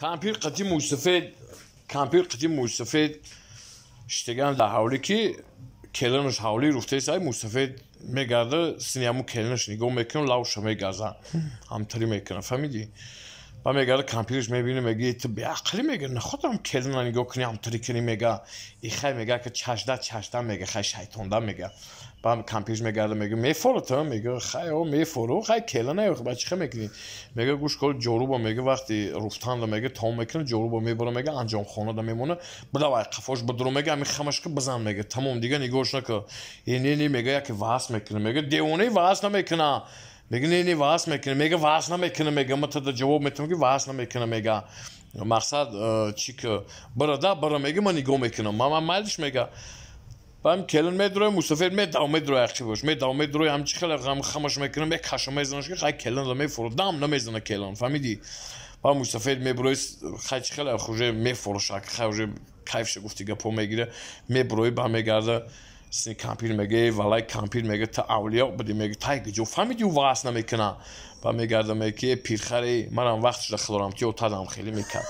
Кампир қати мӯйсафед, кампир қати мӯйсафед штеган дар ҳавлӣ, ки келинаш ҳавлӣ руфтесай. Мӯйсафед мегарда, сини ҳамун келинаш нигоҳ мекунам, лавша мегаза, ҳамтарӣ мекунам, фаҳмидӣ? Ба мегарда, кампираш мебина, мега: «Ту беақлӣ», мега, «нахотам келина нигоҳ кунӣ, ҳамтарӣ кунӣ», мега. Ихай, мега, ки чашда чашда, мега, хай шайтонда, мега. Ба кампираш мегарда, мега: «Мефора ту?» Мега: «Хай, о, мефору, хай келина ба чӣ хел мекунӣ?» Мега: «Гӯш кор, ҷоруба», мега, «вақти руфтанда», мега, «том мекуна, ҷоруба мебара», мега, «анҷомхонада мемона, бидавай қафош бидуро», мега, «ами хамашка бизан», мега, «тамом, дига нигоҳш нака». «Э, не, не», мега, «яке ваҳс мекуна». Мега: «Девонаи, ваҳс намекуна». Мега: «Не, не, ваҳс мекуна». Мега: «Ваҳс намекуна», мега, «ма тада ҷавоб метавам, ки ваҳс намекуна». Мега: «Мақсад чӣ ки бира да бира», мега, «ма нигоҳ мекунам, мама майлиш», мега. Бам келин медрои, мусофир медав медрои, ақчи бош медав медрои, ҳамчи хеле хамаш мекунам, мекаша, мезанаш, ки хай келин мефуро, дам намезана келин, фаҳмидӣ? Ба мусофир меброи, хай чи хеле уже мефурӯша, хай уже кайфша, гуфти гапо, мегира, меброи, ба мегарда сини кампир, мега: «Валай, кампир», мега, «та авлиё буди», мега, «тай гиҷо фаҳмиди, ӯ ваҳс намекуна?» Ба мегарда, мега ки: «Пирхари, манам вақт шуда хилорам, ти отадам хеле мекард».